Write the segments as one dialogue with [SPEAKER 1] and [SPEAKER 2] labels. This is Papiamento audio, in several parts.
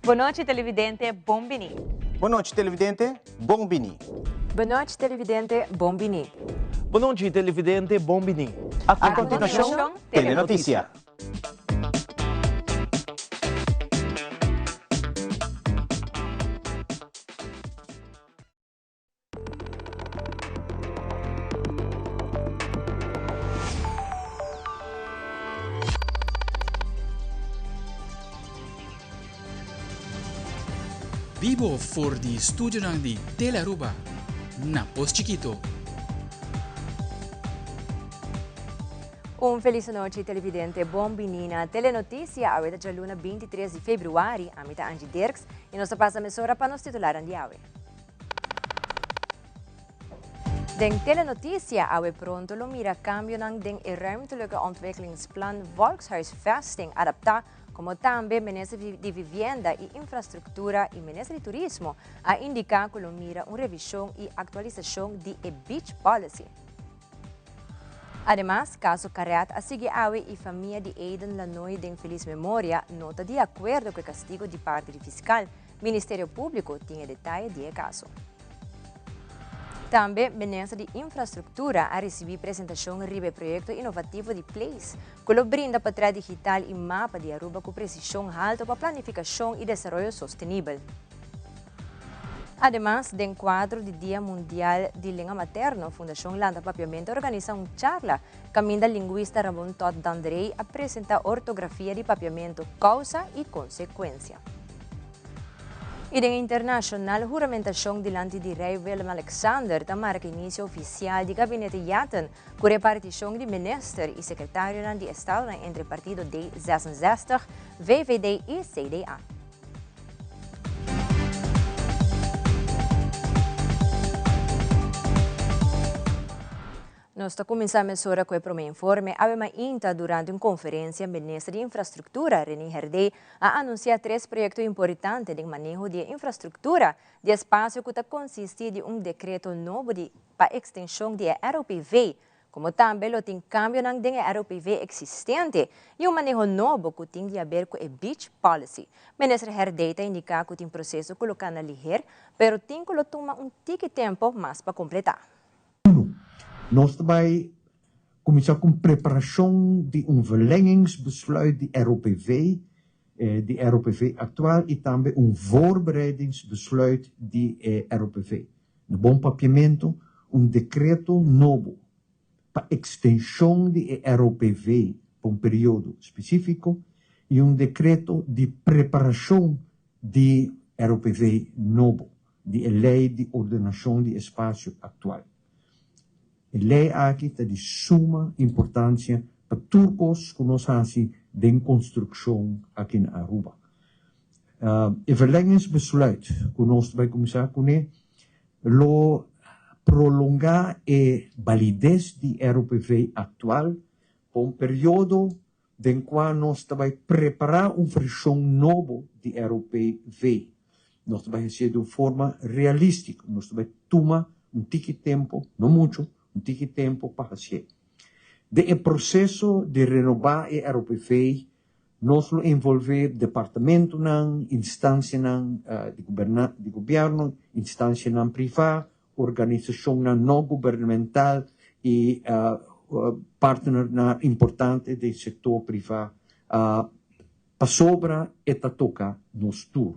[SPEAKER 1] Bon nochi televidente, bon bini.
[SPEAKER 2] Bon nochi televidente, bon bini.
[SPEAKER 3] Bon nochi televidente, bon bini.
[SPEAKER 4] Bon nochi televidente, bon bini.
[SPEAKER 2] A continuacion, Telenoticia.
[SPEAKER 5] Bibo for di studionan di Telearuba na Pos Chikito.
[SPEAKER 3] Un feliz nochi televidente, bon bini na Telenoticia. Awe ta djaluna 23 di februari. Ami ta Angie Dirks y nos ta pasa mesora pa nos titularan di awe. Den Telenoticia awe pronto lo mira cambionan den e Ruimtelijke Ontwikkelingsplan Volkshuisvesting adapta, como tambe Minister di Vivienda y Infrastructura y Minister di Turismo a indica cu lo mira un revision y actualisacion di e Beach Policy. Ademas, caso Caret a sigui awe y famia di Aiden Lanoy den feliz memoria no ta di acuerdo cu e castigo di parti di fiscal. Ministerio Públiko tin e detaye di e kaso. Tambe Minister di Infrastruktura a risibí presentashon riba e proyekto inovativo di Place, ku lo brinda patrè digital i mapa di Aruba ku presishon haltu pa planifikashon i desaroyo sostenibel. Ademas, den kuadro di Dia Mundial di Lenga Materno, Fundashon Lanta Papiamento a organisá un charla kaminda lingwista Ramon Todd Dandrey a presentá ortografia di papiamento, kousa i konsekuensia. I den internashonal, huramentashon dilanti di Rei Willem-Alexander ta marka inisio ofisial di Gabinete Jetten ku repartishon di minister i sekretarionan di estadonan entre partido D66, VVD i CDA. Nos ta kuminsá mesora ku e promé informe. Awe mainta durante un konferensia Minister di Infrastruktura Rene Herdé a anunsiá tres proyekto importante den maneho di e infrastruktura di espasio ku ta konsistí di un dekreto nobo di pa ekstenshon di e ROPV komo tambe lo tin kambionan den e ROPV eksistente i un maneho nobo ku tin di haber ku e Beach Policy. Minister Herdé ta indiká ku tin proseso ku lo kana liher pero tin ku lo tuma un tiki tempo mas pa kompletá.
[SPEAKER 6] Uno, nos ta bai kuminsá ku un preparashon di un verlengingsbesluit di ROPV, di ROPV aktual i tambe un voorbereidingsbesluit di e ROPV. Na bon papiamentu, un dekreto nobo pa ekstenshon di e ROPV pa un periodo spesífiko i un dekreto di preparashon di ROPV nobo. di e Lei di Ordenashon di Espasio aktual. E lei aki ta di suma importansia pa tur kos ku nos hasi den konstrukshon aki na Aruba. E verlengingsbesluit ku nos ta bai kuminsá kuné lo prolongá e balides di ROPV aktual pa un periodo den kua nos ta bai prepará un vershon nobo di ROPV. Nos ta bai hasié di un forma realístiko. Nos ta bai tuma un tiki tempu, no muchu, un tiki tempu pa hasié. Den e proseso di renobá e ROPV, nos lo envolvé departamentunan, instansianan di gobièrnu, instansianan privá, organisashonnan no gubernamental i partnernan importante den sektor privá pasobra e ta toka nos tur.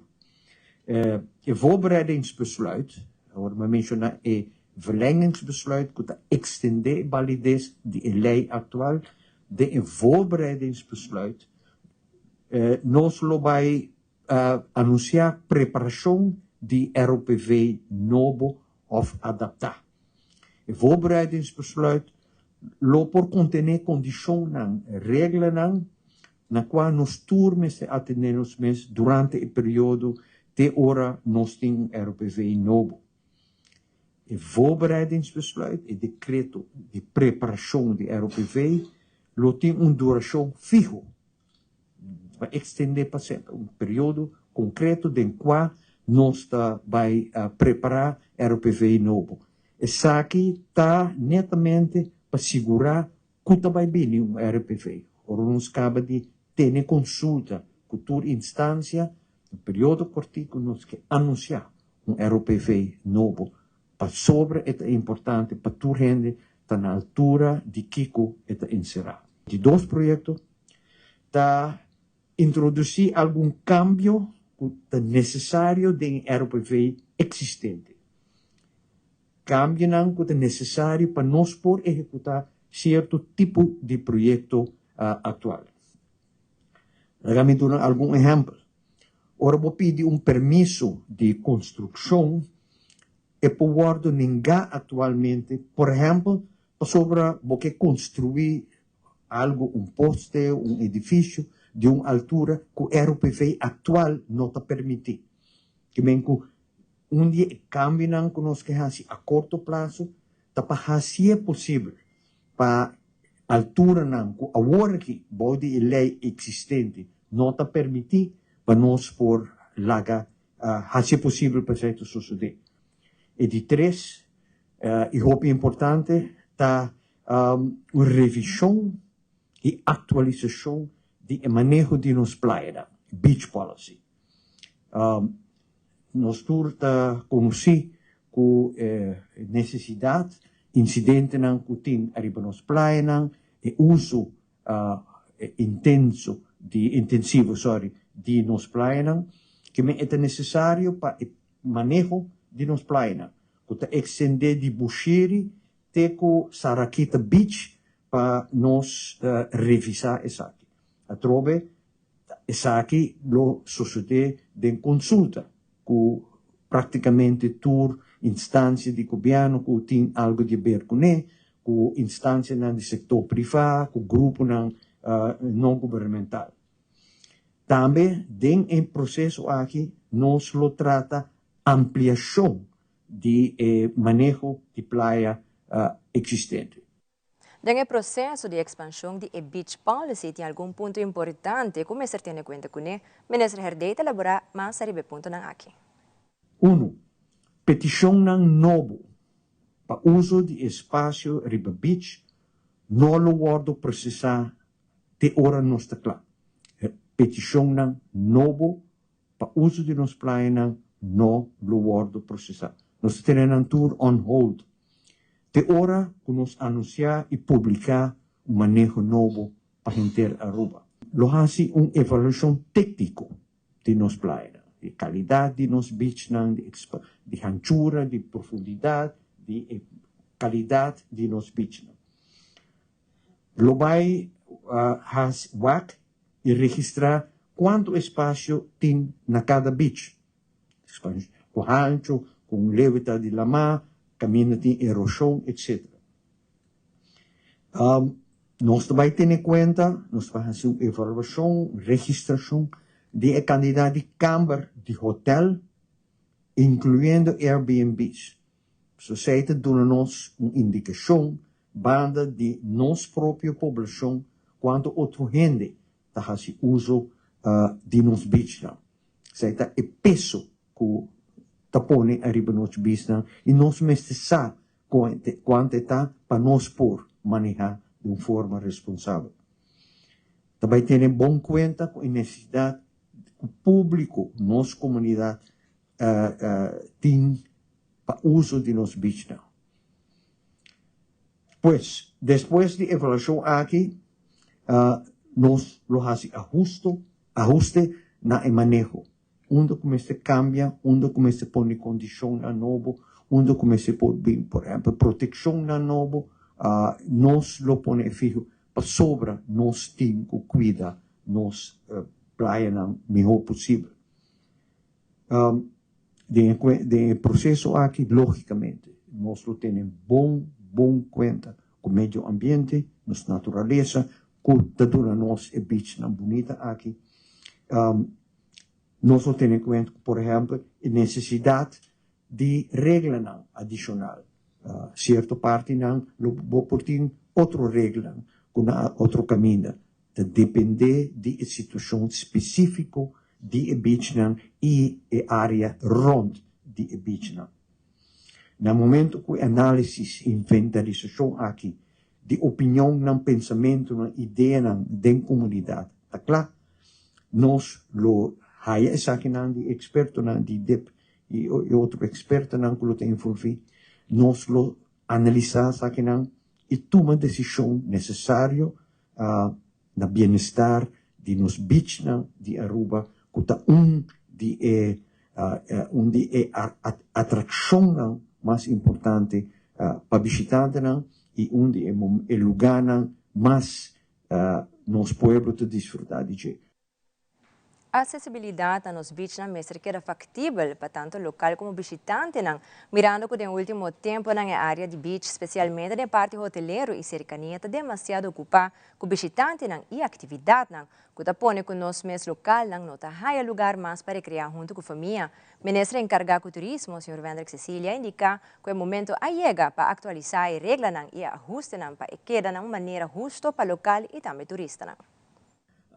[SPEAKER 6] E voorbereidingsbesluit, awor mi a menshoná e verlengingsbesluit ku ta ekstendé e balides di e lei aktual, den e voorbereidingsbesluit nos lo bai Anunsiá preparashon di ROPV nobo òf adaptá. E voorbereidingsbesluit lo por kontené kondishonnan, reglanan, na kua nos tur mester atendé nos mes durante e periodo te ora nos tin un ROPV nobo. E voorbereidingsbesluit, e dekreto di preparashon di ROPV, lo tin un durashon fiho. Ta extende pa semper, un periodo concreto den cua nos ta bay prepara ROPV nobo. Esaki ta netamente pa sigura cu ta bay bini un ROPV. Ora nos caba di tene consulta cu tur instancia. Un periodo kòrtiku nos ke anunsiá un ROPV nobo pasobra e ta importante pa tur hende ta na altura di kiko e ta enserá. Di dos proyekto ta introdusí algun kambio ku ta nesesario den e ROPV eksistente. Kambionan ku ta nesesario pa nos por ehekutá sierto tipo di proyekto aktual. Laga mi duna algun ehèmpel. Ora bo pidi un permiso di konstrukshon, e por wòrdu nengá aktualmente, por ehèmpel, pasobra bo ke konstruí algu, un poste, un edifisio, di un altura ku ROPV aktual no ta permití. Ke men ku un di e kambionan ku nos ke hasi a korto plaso ta pa hasié posibel pa alturanan ku awor aki bou di e lei eksistente no ta permití pa nos por laga hasi e posibel pa esei ta sosodé. E di tres, i hopi importante, ta un revishon i aktualisashon di e maneho di nos playanan, beach policy. Nos tur ta konosí ku e nesesidat, insidentenan ku tin ariba nos playanan, e uso intenso di intensivo sorry di nos playanan, kimen e ta nesesario pa e maneho di nos playanan ku ta ekstendé di Bushiri te ku Sarakita Beach pa nos revisá esaki. Atrobe Esaki lo sosodé den konsulta ku práktikamente tur instansia di gobièrnu ku tin algu di aber kuné, ku instansianan di sektor privá, ku gruponan no gubernamental. Tambe den e proseso aki nos lo trata ampliashon di e maneho di playa eksistente.
[SPEAKER 3] Den e proseso di ekspanshon di e Beach Policy tin algun punto importante ku mester tene kuenta kuné. Minister Herdé ta elaborá mas ariba e puntonan aki.
[SPEAKER 6] Unu, Petishonnan nobo pa uso di espasio riba beach no lo wòrdu prosesá te ora nos ta kla. Petishonnan nobo pa uso di nos playanan no lo wòrdu prosesá. Nos ta tene nan tur on hold te ora ku nos anunsiá i publiká un maneho nobo pa henter Aruba. Lo hasi un evaluashon tékniko di nos playanan, di kalidat di nos beachnan, di hanchura, di profundidat, di e kalidat di nos beachnan. Lo bai hasi wak i registrá kuantu espasio tin na kada bich, ku hanchu, ku un lewita di lamá, kaminda tin eroshon, etc. Nos ta bai tene kuenta, nos ta bai hasi un evaluashon, registrashon di e kandidat di kamber di hotèl, inkluyendo Airbnb's. Esei ta duna nos un indikashon banda di nos propio poblashon kuantu otro hende ta hasi uso di nos beachnan. Esei ta e peso ku ta pone ariba nos beachnan i nos mester sa kuantu e ta pa nos por manehá di un forma responsabel. Ta bai tene bon kuenta ku e nesesidat ku públiko, nos komunidat, tin pa uso di nos beachnan. Pues, despues di evaluashon aki, nos lo hasi ahusto, ahuste na e maneho. Unda ku mester kambia, unda ku mester pone kondishonnan nobo, unda ku mester por bin, por ehèmpel, protekshonnan nobo, nos lo pone e fiho pasobra nos tin ku kuida nos playanan mihó posibel. Den e proseso aki, lógikamente, nos lo tene bon, bon kuenta ku medio ambiente, nos naturalesa, ku ta duna nos e bichnan bunita aki. Nos lo tene kuenta ku, por ehèmpel, e nesesidat di reglanan adishonal. Sierto partinan lo bo por tin otro reglanan ku na otro kaminda. Ta dependé di e situashon spesífiko di e bichnan i e área rònt di e bichnan. Na momentu ku e análisis i inventarisashon aki di opinionnan, pensamentunan, ideanan den komunidat ta kla, nos lo. haya esakinan di expertonan di DIP y otro expertonan cu lo ta envolvi. Nos lo analisa esakinan y tuma decision necesario na bienestar di nos beachnan di Aruba cu ta un di e un di e atraccionnan mas importante pa bishitantenan y un di e lugarnan mas nos pueblo ta disfruta di dje.
[SPEAKER 3] Accesibilidad na nos beachnan mester keda factibel pa tanto local como bishitantenan, mirando cu den ultimo temponan e area di beach, specialmente den parti hotelero y cercania, ta demasiado ocupa cu bishitantenan y actividadnan, cu ta pone cu nos mes localnan no ta haya lugar mas pa recrea hunto cu famia. Minister encarga cu turismo, señor Wendrick Cecilia, a indica cu e momento a yega pa actualisa e reglanan y ahustenan pa e keda na un manera husto pa local y tambe turistanan.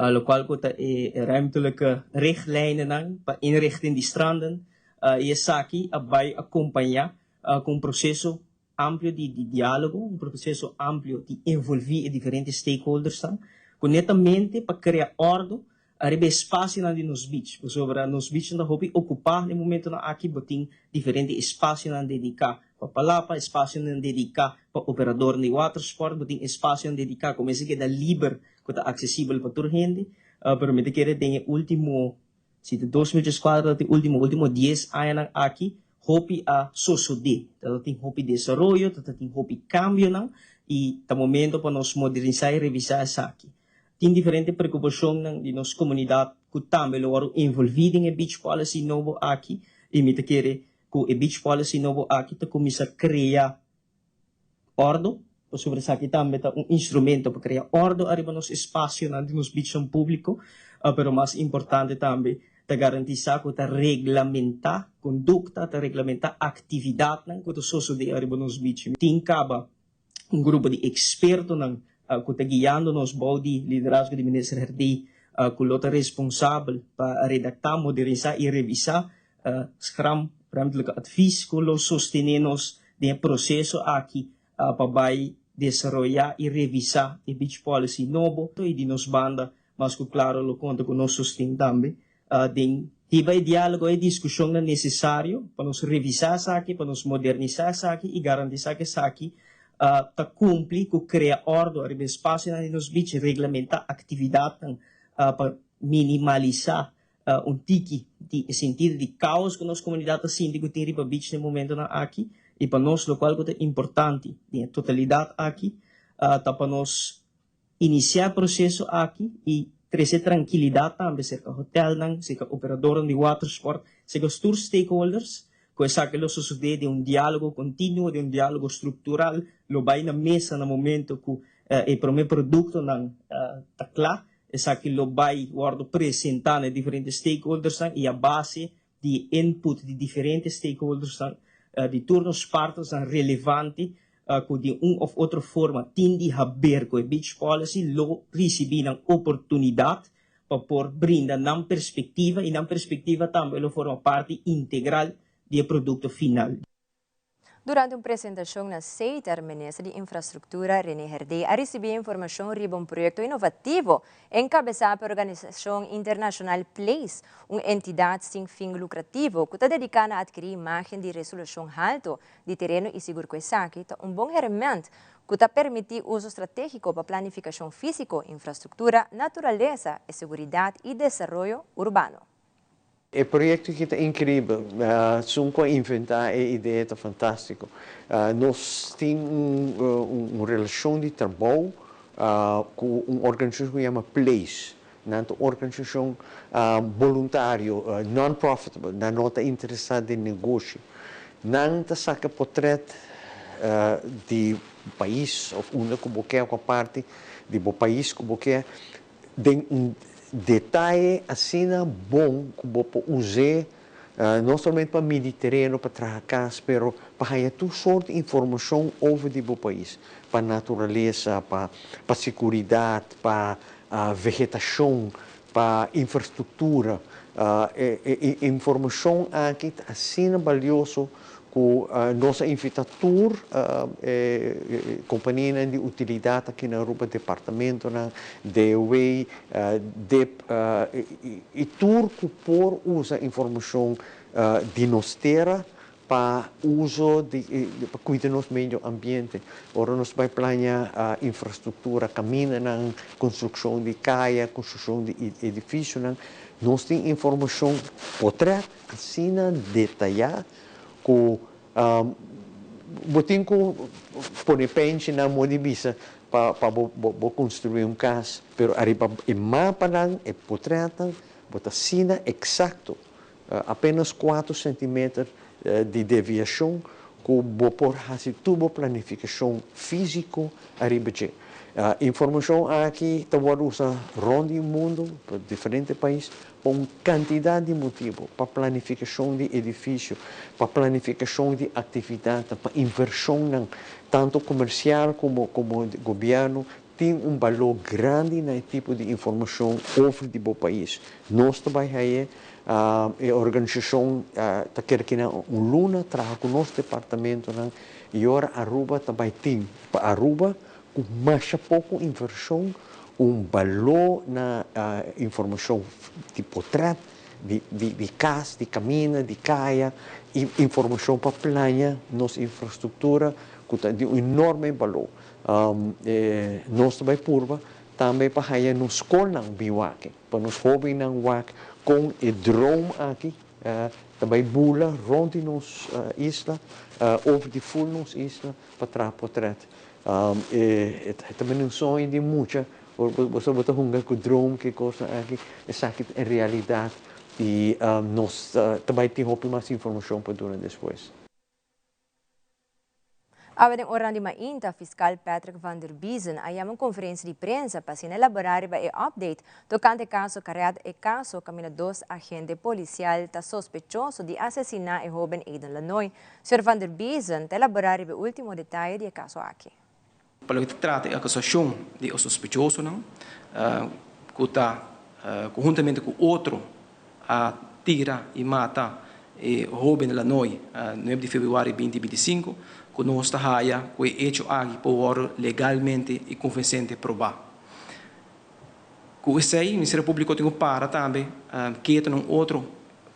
[SPEAKER 7] Locual cu ta e ruimtelijke richtlijnennan pa inrichting di stranden y esaki a bay acompaña cu un proceso amplio di dialogo, un proceso amplio di envolvi e diferente stakeholdersnan, cu netamente pa crea ordo ariba e espacionan di nos beach, pasobra nos beachnan ta hopi ocupa na e momentonan aki. Bo tin diferente espacionan dedica pa palapa, espacionan dedica pa operador di watersport, bo tin espacionan dedica cu mester keda liber, cu ta accesibel pa tur hende, pero mi ta kere den e ultimo, si ta 2004, ta ultimo ultimo 10 añanan aki, hopi a sosode. Ta tin hopi desaroyo, ta tin hopi cambionan y ta momento pa nos modernisa y revisa esaki. Tin diferente preocupacion di nos comunidad cu tambe lo wordo envolvi den e beach policy nobo aki y mi ta kere cu e beach policy nobo aki ta cuminsa crea ordo, pasobra esaki tambe ta un instrumento pa crea ordo ariba nos espacionan di nos beach publico, pero mas importante tambe ta garantisa cu ta reglamenta conducta, ta reglamenta actividadnan cu ta sosode ariba nos beach. Tin caba un grupo di expertonan cu ta guiando nos bou di liderazgo di minister Herdé, cu lo ta responsabel pa redacta, modernisa y revisa SCRAM, ruimtelijke advies, cu lo sostene nos den e proceso aki pa bay desaroya y revisa e beach policy nobo y di nos banda mas cu claro lo conta cu nos sosten tambe den hiba e dialogo y discusion necesario pa nos revisa esaki, pa nos modernisa esaki y garantisa cu esaki ta cumpli cu crea ordo riba espacio na nos beach, reglamenta actividad pa minimalisa un tiki di sentido di caos cu nos comunidad ta sinti cu tin riba beach na momentonan aki. Y pa nos, locual ta importante den totalidad aki, ta pa nos inicia e proceso aki y trece trankilidad tambe cerca hotelnan, cerca operador di watersport, cerca tur stakeholders, cu esaki lo sosode den un dialogo continuo, den un dialogo structural, lo bay na mesa na momento cu e prome productonan ta cla, esaki lo bay wordo presenta na diferente stakeholders y a base di input di diferente stakeholders, di tur nos partners relevante cu di un of otro forma tin di haber cu e beach policy, lo ricibi un oportunidad pa por brinda nan perspectiva y nan perspectiva tambe lo forma parti integral di e producto final.
[SPEAKER 3] Durante un presentacion na CETER, Minister di Infrastructura René Herdé a ricibi informacion riba un proyecto innovativo encabesa pa e organisacion internacional PLACE, un entidad sin fin lucrativo cu ta dedica na adkiri imagen di resolucion halto di tereno y sigur cu esaki ta un bon herment cu ta permiti uso strategico pa planificacion fisico, infrastructura, naturalesa y seguridad y desaroyo urbano.
[SPEAKER 8] E proyecto aki ta increibel. Esun cu a inventa e idea ta fantastico. Nos tin un relacion di trabou cu un organisacion cu yama PLACE. Un organisacion voluntario, non-profitable, nan no ta interesa den negoshi. Nan ta saca portret di pais of unda cu bo kier, parti di bo pais cu bo kier, den un detaye asina bon cu bo por usa no solamente pa midi tereno, pa traha cas, pero pa haya tur sorto di informacion over di bo pais, pa naturalesa, pa seguridad, pa vegetacion, pa infrastructura. E informacion aki ta asina valioso. Ku nos a invita tur e kompanianan di utilidat aki na Aruba, departamentonan, DOW, dip i tur ku por usa informashon di nos tera pa uso di pa kuida nos medio ambiente. Ora nos bai plania infrastruktura, kamindanan, konstrukshon di kaya, konstrukshon di edifisionan, nos tin informashon potrèt asina detayá ku bo tin ku pone penshi nan moda di bisa pa pa bo bo konstruí un kas, pero ariba e mapanan, e potrètnan bo ta asina eksakto, apenas kuater sentimeter di deviashon ku bo por hasi tur bo planifikashon físiko ariba dje. Informashon aki ta wòrdu usa rònt di mundu pa diferente pais pa un kantidat di motibu, pa planifikashon di edifisio, pa planifikashon di aktividatnan, pa invershonnan tantu komersial komo komo di gobièrnu tin un balor grandi na e tipo di informashon over di bo pais. Nos ta bai haye e organisashon ta kere kina un luna traha ku nos departamentonan i ora Aruba ta bai tin pa Aruba Ku masha poko invershon, un baló na informashon di potrèt, di kas, di kaminda, di kaya, i informashon pa plania nos infrastruktura ku ta di un enorme baló. Nos ta bai purba tambe pa haña nos skolnan bin wak, pa nos hóbennan wak kon e droom aki ta bai bula rònt di nos isla, over di ful nos isla pa traha potrèt. E ta bini un soño di mucha, boso bo ta hunga ku droom ku e kosnan aki, esaki ta e realidat i nos ta bai tin hopi mas informashon pa duna despues.
[SPEAKER 3] Awe den oranan di mainta, Fiskal Patrick van der Biezen a yama un konferensia di prensa pa asina elaborá riba e update tokante e kaso Karet, e kaso kaminda dos agente polisial ta sospechoso di asesiná e hóben Aiden Lanoy. Señor Van der Biezen ta elaborá riba e último detaye di e kaso aki.
[SPEAKER 5] Pa loke ta trata e akusashon di e sospechosonan ku ta konhuntamente ku otro a tira i mata e hóben Lanoy nuebe di februari binti binti sinku, ku nos ta haya ku e echo aki por wòrdu legalmente i konvensente probá. Ku esei, Ministerio Públiko tin ku para tambe ketu na un otro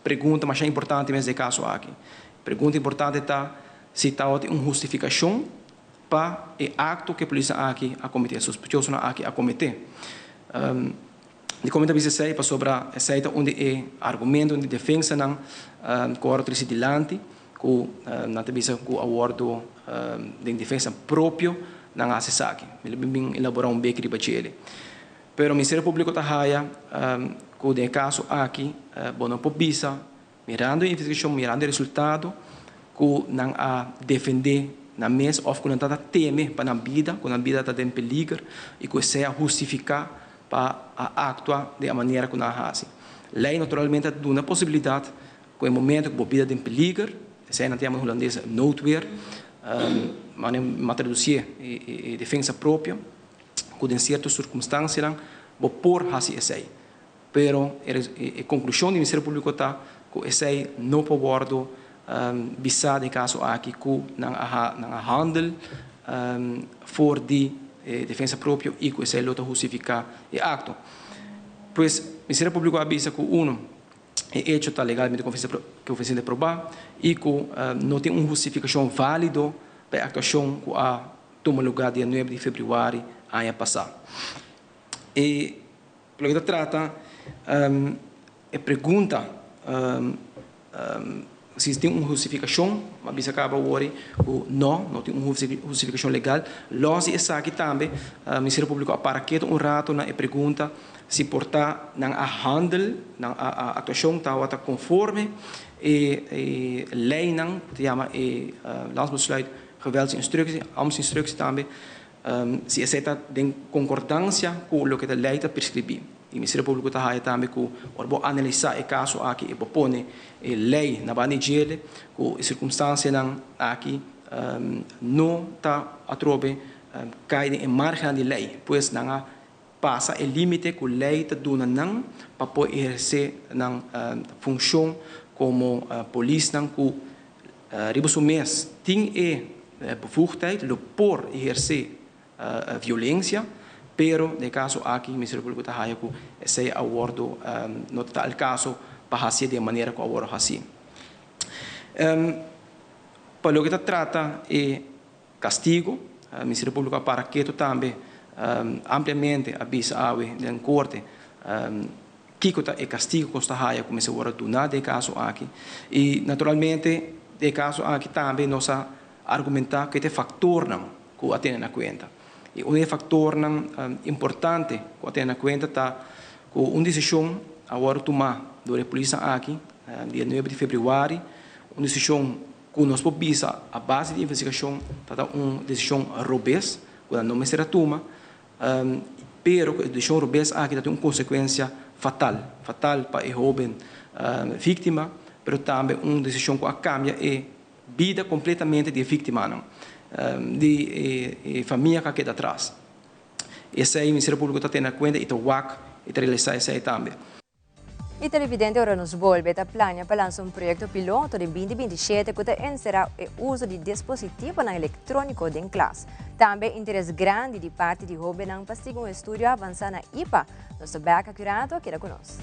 [SPEAKER 5] pregunta masha importante mes den e kaso aki. Pregunta importante ta si tabatin un hustifikashon pa e akto ku e polisnan aki a kometé, e sospechosonan aki a kometé. Dikon mi ta bisa esei? Pasobra esei ta un di e argumentonan di defensanan ku a wòrdu trese dilanti, ku nan ta bisa ku a wòrdu den defensa propio nan a hasi esaki. Mi lo bin elaborá un beki riba djele. Pero Ministerio Públiko ta haya ku den e kaso aki bo no por bisa, mirando e investigashon, mirando e resultado, ku nan a defendé nan mes òf ku nan ta ta teme pa nan bida, ku nan bida ta den peliger i ku esei a hustifiká pa a aktua den e manera ku nan a hasi. Lei naturalmente ta duna posibilidat ku e momento ku bo bida den peliger, esei nan ta yama na hulandes noodweer, manera mi a tradusié e defensa propio, ku den sierto sirkunstansianan bo por hasi esei. Pero e konklushon di Ministerio Públiko ta ku esei no por wòrdu bisá den e kaso aki ku nan a nan a handel for di e defensa propio i ku esei lo ta hustifiká e akto. Pues Ministerio Públiko a bisa ku uno, e echo ta legalmente konvensente probá i ku no tin un hustifikashon válido pa e aktuashon ku a tuma lugá dia nuebe di febrüari aña pasá. E loke ta trata e pregunta si tin un hustifikashon, mi a bisa kaba awor ku no, no tin un hustifikashon legal. Lòs di esaki tambe Ministerio Públiko a para ketu un rato na e pregunta si por ta nan a handel, nan a aktuashon tabata konforme e leinan ku ta yama e Landsbesluit Geweldsinstructie, Ambtsinstructie tambe, si esei ta den konkordansia ku loke ta lei ta preskribí. I Ministerio Públiko ta haya tambe ku ora bo analisá e kaso aki i bo pone e lei na banda di djele ku e sirkunstansianan aki no ta atrobe kai den e márgennan di lei. Pues nan a pasa e límite ku lei ta duna nan pa por ehersé nan funshon komo polisnan ku. Riba su mes tin e bevoegdheid, lo por ehersé violensia, pero den e kaso aki Ministerio Públiko ta haya ku esei a wòrdu no ta el kaso pa hasié den e manera ku a wòrdu hasí. Pa loke ta trata e kastigu, Ministerio Públiko a para ketu tambe ampliamente a bisa awe den korte kiko ta e kastigu ku nos ta haya ku mester wòrdu duná den e kaso aki. I naturalmente den e kaso aki tambe nos a argumentá ku e ta e faktornan ku a tene na kuenta. I un di e faktornan importante ku a tene na kuenta ta ku un desishon a wòrdu tumá dor e polisnan aki dia nuebe di febrüari, un desishon ku nos por bisa a base di investigashon ta ta un desishon robes ku nan no mester a tuma, pero ku e desishon robes aki ta tin un konsekuensia fatal, fatal pa e hóben víktima, pero tambe un desishon ku a kambia e bida kompletamente di e víktimanan, di e famia ku a keda atras. Esei Ministerio Públiko ta tene na kuenta i ta wak i ta realisá esei tambe.
[SPEAKER 3] E televidente ora nos bolbe ta plania pa lansa un proyekto piloto den binti binti shete ku ta enserá e uso di dispositivonan elektróniko den klas. Tambe interes grandi di parti di hóbennan pa sigui un estudio avansá na ipa. Nos ta bèk aki rato, keda ku nos.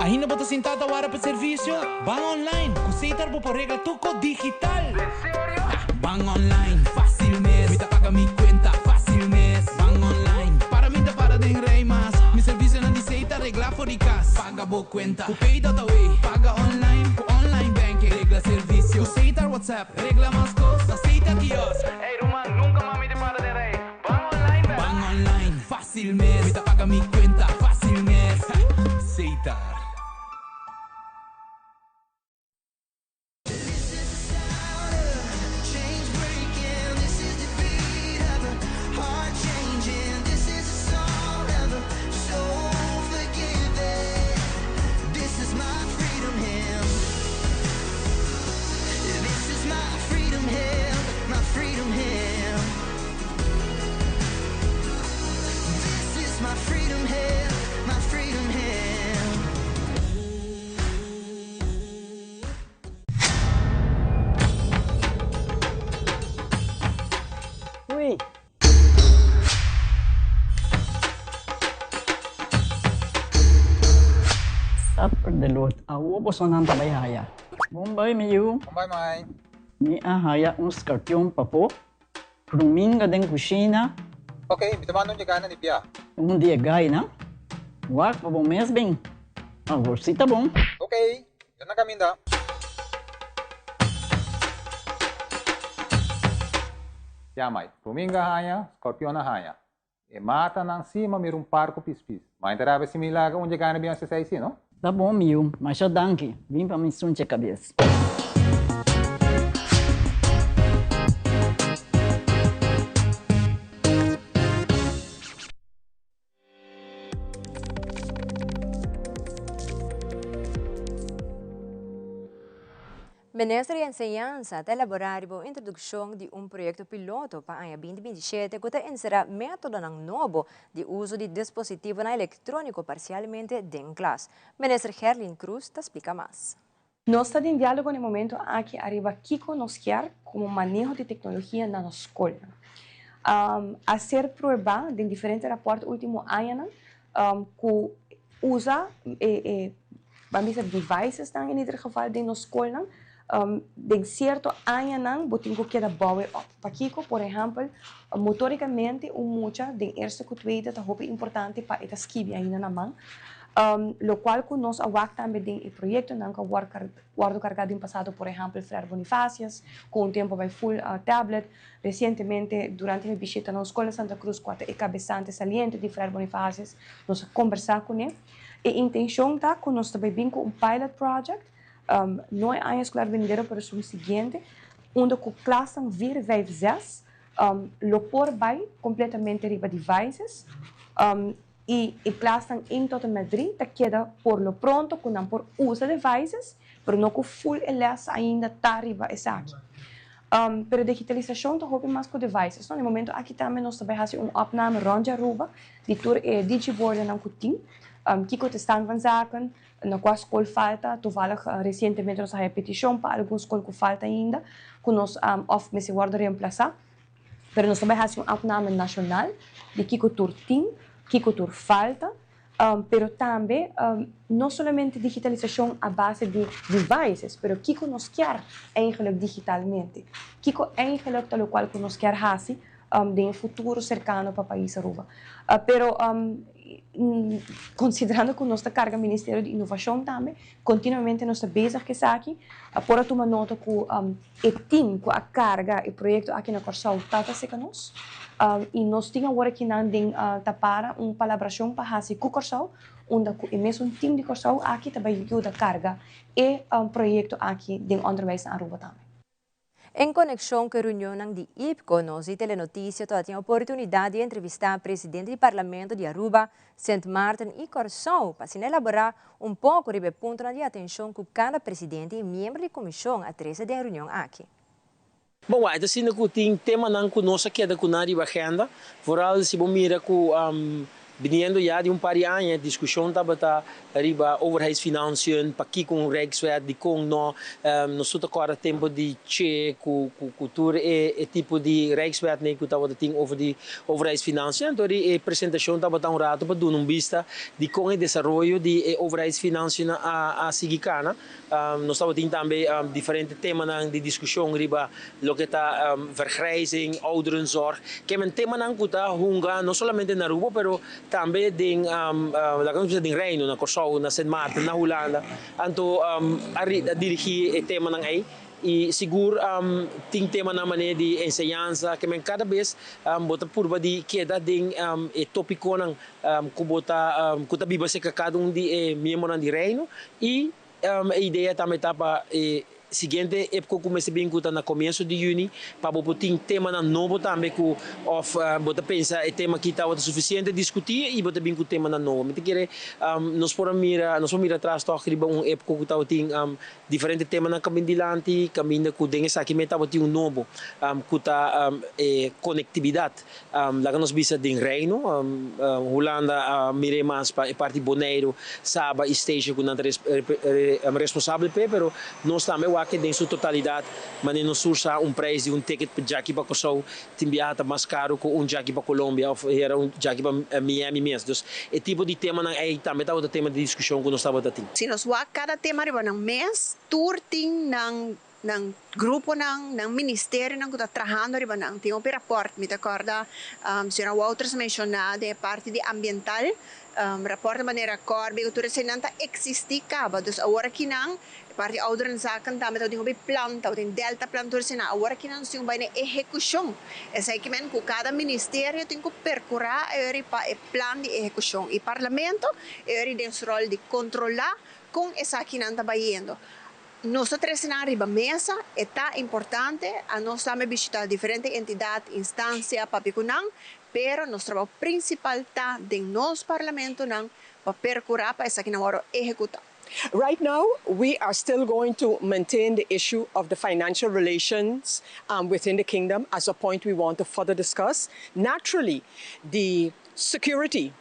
[SPEAKER 9] Ainda bo ta sintá ta wara pa servisio? Ban online! Ku Setar bo por regla tur kos digital! Ban online, fásil mes! Mi ta paga mi kuenta, fásil mes! Ban online, para mi ta para den rei mas! Mi servisionan di Setar reglá for di kas! Paga bo kuenta ku Pay.aw! Paga online ku online banking! Regla servisio ku Setar WhatsApp! Regla mas kos na Setar Kiosk! Ey ruman, nunka mas mi ta para den rei! Ban online bel. Ban online, fácil mes. Mi ta paga mi cuenta, fácil mes. Setar.
[SPEAKER 10] Supper de lot. Awo bosonan ta bai haya. Bon bai mi yu.
[SPEAKER 11] Bon bai mai.
[SPEAKER 10] Mi a haya un skarpion pafó. Ruminga den kushina.
[SPEAKER 11] Ok, mi ta manda un yegana di bia.
[SPEAKER 10] Un di e gainan. Wak pa bo mes bin. Awor si ta bon.
[SPEAKER 11] Ok, yo na kaminda. Ya mai, ruminga haña, skorpion a haña. E matanan si ma mira un par ku pispis. Mai ta rabia si mi laga un yegana bin hasi esei si, no?
[SPEAKER 10] Ta bon mi yu, masha danki. Bin pa mi sunche kabes.
[SPEAKER 3] Minister di Enseñansa ta elaborá riba un introdukshon di un proyekto piloto pa aña binti binti shete ku ta enserá métodonan nobo di uso di dispositivonan elektróniko parsialmente den klas. Minister Gerlin Cruz ta splika mas.
[SPEAKER 12] Nos ta den diálogo na e momento aki ariba kiko nos kier komo maneho di teknologia na nos skolnan. A ser pruebá den diferente rapòrt último añanan ku usa e ban bisa devicesnan in ieder geval den nos skolnan den sierto añanan bo tin ku keda bou e op. Pakiko? Por ehèmpel motorikamente un mucha den eerste ku tweede ta hopi importante pa e ta skibi ainda na man lokual ku nos a wak tambe den e proyektonan ku a wòrdu kargá den pasado por ehèmpel Frère Bonifacius ku un tempu a bai full tablet. Resientemente, durante mi bishita na un skol na Santa Cruz kua ta e kabesante saliente di Frère Bonifacius, nos a kombersá kuné. E intenshon ta ku nos ta bai bin ku un pilot project, no e aña eskolar benidero pero esun siguiente, unda ku klasnan vier, vijf, zes lo por bai kompletamente riba devices i e klasnan een tot en met drie ta keda por lo pronto ku nan por usa devices pero no ku full e les ainda ta riba esaki. Pero digitalisacion ta hopi mas cu devices, no? Na e momento aki tambe nos ta bay haci un opname rond di Aruba di tur e digiborden cu tin. Kico ta stand van zaken, na cua scol falta. Toevallig recientemente nos a haya peticion pa algun scol cu falta ainda, cu nos of mester wordo reemplaza. Pero nos ta bay haci un opname nacional di kico tur tin, kico tur falta. Pero tambe no solamente digitalisacion a base di devices, pero kico nos kier eigenlijk digitalmente. Kico eigenlijk ta locual cu nos kier haci den e futuro cercano pa pais Aruba. Pero considerando cu nos ta carga Ministerio di Innovacion tambe, continuamente nos ta bezig cu esaki. Por a tuma nota cu e team cu a carga e proyecto aki na Corsou ta cerca nos. Y nos tin awor aki nan den ta para un palabracion pa haci cu Corsou, unda cu e mesun team di Corsou aki ta bay yuda carga e proyecto aki den onderwijs na Aruba tambe.
[SPEAKER 3] En conexion cu e reunion di IPCO, nos di Telenoticia tabatin oportunidad di entrevista presidente di Parlamento di Aruba, Sint Maarten y Corsou, pa asina elabora un poco riba e punto di atencion cu cada presidente y miembro di comision a trece den e reunion aki.
[SPEAKER 13] Bon, ta asina cu tin temanan cu nos a keda cu nan riba agenda. Vooral si bo mira cu biniendo ya di un par di aña, discusion tabata riba overheidsfinanciën, pakico un rijkswet, di con no, nos ta corda tempo di Che, cu tur e tipo di rijkswet ne cu tabata tin over di overheidsfinanciën. Anto e presentacion tabata un rato pa duna un bista di con e desaroyo di e overheidsfinanciën a sigui cana. Nos tabatin tambe diferente temanan di discusion riba loke ta vergrijzing, ouderenzorg. Ke men temanan cu ta hunga no solamente na Aruba, pero tambe den laga nos bisa den Reino, na Corsou, na Sint Maarten, na Hulanda. Anto a dirigi e temanan ey y sigur tin temanan manera di enseñansa, ke men cada bes bo ta purba di keda den e topiconan cu bo ta cu ta biba cerca cada un di e miembronan di Reino y e idea tambe ta pa e siguiente IPCO cu mester bin cu ta na comienso di juni pa bo tin temanan nobo tambe cu of bo ta pensa e tema aki tabata suficiente discuti y bo ta bin cu temanan nobo. Mi ta kere nos por mira atras toch riba un IPCO cu tabatin diferente temanan caminda dilanti, caminda cu den esaki mes tabatin un nobo cu ta e conectividad. Laga nos bisa den Reino, Hulanda a mira mas pa e parti Bonaire, Saba y Statia cu nan ta responsabel pe, pero nos tambe wak den su totalidad, manera nos usa un prijs di un ticket pa djaki pa Corsou, tin biaha ta mas caro cu un djaki pa Colombia of era un djaki pa Miami mes. Dus e tipo di temanan ey tambe tabata tema di discusion cu nos tabata tin.
[SPEAKER 14] Si nos wak cada tema riba nan mes, tur tin nan gruponan, nan ministerionan cu ta trahando riba nan. Tin un rapport, mi ta corda señora Wouters menciona di parti di ambiental, rapport di manera Corby, tur esey nan ta existi caba. Dus awor aki nan, parti ouderenzaken tambe tin un plan, tin delta plan tur esey nan. Awor aki nan tin bay ehecucion. Esey ke men cu cada ministerio tin cu percura pa e plan di ehecucion. Y parlamento e tin su rol di controla con esaki nan ta bayendo. Nos ta trece riba mesa, ta importante, a nos tambe bishita diferente entidad, instancia, papia cu nan, pero nos trabou principal ta den nos parlamentonan pa percura pa esaki nan ehecuta.
[SPEAKER 15] Right now, we are still going to maintain the issue of the financial relations within the kingdom as a point we want to further discuss. Naturally, the security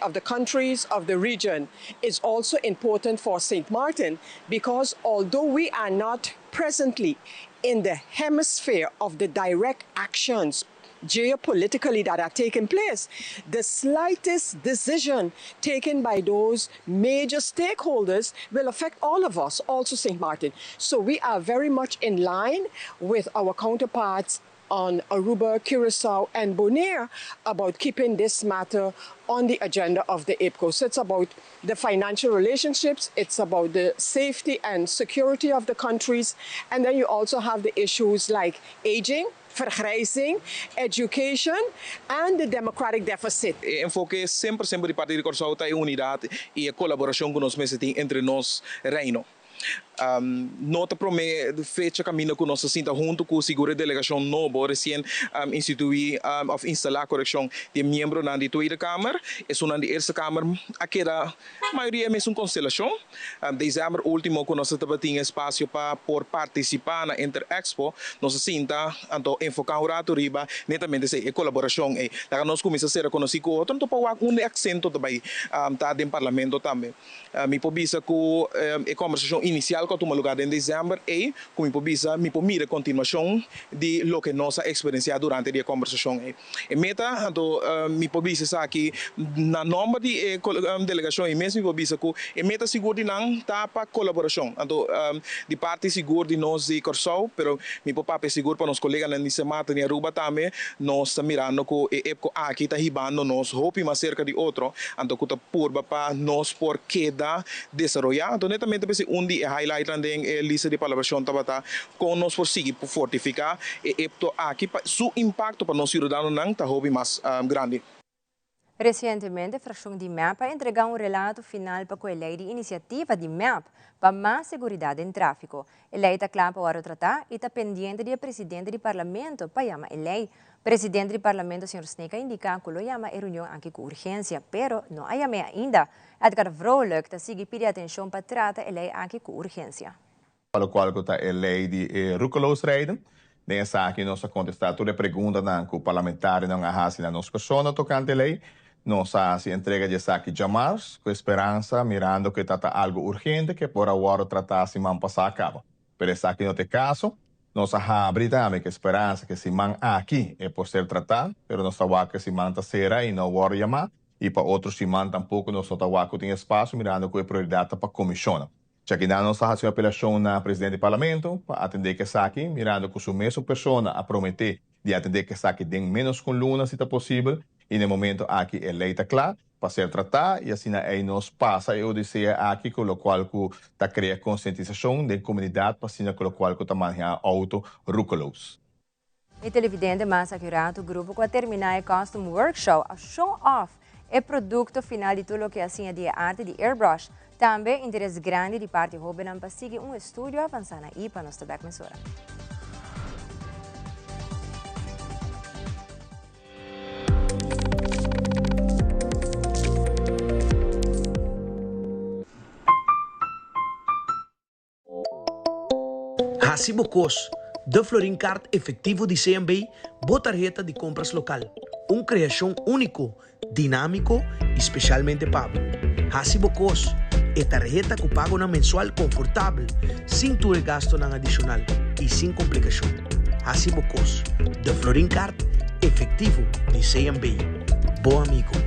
[SPEAKER 15] of the countries of the region is also important for St. Martin because although we are not presently in the hemisphere of the direct actions geopolitically that are taking place, the slightest decision taken by those major stakeholders will affect all of us, also St. Martin. So we are very much in line with our counterparts on Aruba, Curacao, and Bonaire about keeping this matter on the agenda of the IPCO. So it's about the financial relationships, it's about the safety and security of the countries, and then you also have the issues like aging, vergrijzing, education, and the democratic deficit.
[SPEAKER 16] E enfoke semper, semper di parti di Corsou ta e unidad y e colaboracion cu nos mester tin entre nos reino. No ta promé fecha kaminda ku nos ta sinta huntu ku sigur e delegashon nobo resien instituí òf instalá korekshon di e miembronan di Tweede Kamer. Esunnan di Eerste Kamer a keda mayoria e mesun konstelashon. Desèmber último ku nos ta tabatin espasio pa por partisipá na Interexpo, nos a sinta anto enfoká un ratu riba netamente esei, e kolaborashon ei. Laga nos kuminsá sera konosí ku otro anto pa wak unda e aksento ta bai ta den parlamento tambe. Mi por bisa ku e kòmbersashon inisial ku a tuma lugá den desèmber ei, ku mi por bisa mi por mira e kontinuashon di loke nos a eksperensiá durante di e kòmbersashon ei. E meta, anto mi por bisa esaki na nòmber di e delegashon ei mes, mi por bisa ku e meta sigur di nan ta pa kolaborashon, anto di parti sigur di nos di Kòrsou, pero mi por papia sigur pa nos koleganan di Sint Maarten i Aruba tambe, nos ta mirando ku e EPCO aki ta hibando nos hopi mas serka di otro, anto ku ta purba pa nos por keda desaroyá. Anto netamente p'esei un di e highlightnan den e lista di palabrashon tabata kon nos por sigui fortifiká e EPTO aki pa su impakto pa nos siudadanonan ta hopi mas grandi.
[SPEAKER 3] Resientemente frakshon di mep a entregá un relato final pa ku e lei di inisiativa di mep pa mas seguridat den tráfiko. E lei ta kla pa wòrdu tratá i ta pendiente di e presidente di parlamento pa yama e lei. Presidente di Parlamento señor Sneek a indica cu lo yama e reunion aki cu urgencia, pero no a yam'e ainda. Edgar Vrolijk ta sigui pidi atencion pa trata e ley aki cu urgencia.
[SPEAKER 17] Pa locual cu ta e ley di e roekeloos rijden, den esaki nos a contesta tur e preguntanan cu parlamentarionan a haci na nos persona tocante e ley. Nos a haci entrega di esaki djamars, cu e speransa, mirando cu e ta ta algo urgente, cu e por a wordo trata siman pasa caba. Pero esaki no ta e caso. Nos a habri tambe ku e speransa ku e siman aki e por ser tratá, pero nos ta wak ku e siman ta sera i no wòrdu yamá, i pa otro siman tampoko nos no ta wak ku tin espasio mirando ku e prioridat ta pa komishonnan. Djakinan nos ta hasi un apelashon na presidente di parlamento pa atendé ku esaki, mirando ku su mesun persona a prometé di atendé ku esaki den ménos ku un luna si ta posibel, i na e momento aki e lei ta kla pa ser tratá i asina ei nos pasa e odisea aki ku lokual ku ta krea konsientisashon den komunidat pa asina ku lokual ku ta manehá outo roekeloos.
[SPEAKER 3] E televidente mas akurato grupo ku a terminá e Custom Workshow a show off e produkto final di tur loke a siña di e arte di airbrush. Tambe interes grandi di parti hóbennan pa sigui un estudio avansá na ipa. Nos ta bèk mesora.
[SPEAKER 4] Hasi bo kos, De Florin Card Efectivo di CMB, bo tarheta di kompras lokal. Un kreashon úniko, dinámiko i spesialmente pa bo. Hasi bo kos, e tarheta ku pagonan mensual konfortabel, sin tur e gastonan adishonal i sin komplikashon. Hasi bo kos, De Florin Card Efectivo di CMB, bo amigo.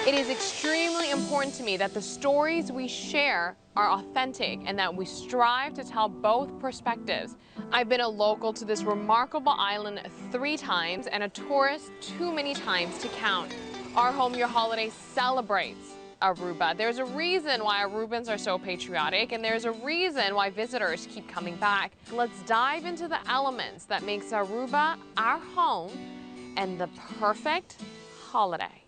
[SPEAKER 18] It is extremely important to me that the stories we share are authentic and that we strive to tell both perspectives. I've been a local to this remarkable island three times and a tourist too many times to count. Our Home Your Holiday celebrates Aruba. There's a reason why Arubans are so patriotic and there's a reason why visitors keep coming back. Let's dive into the elements that makes Aruba our home and the perfect holiday.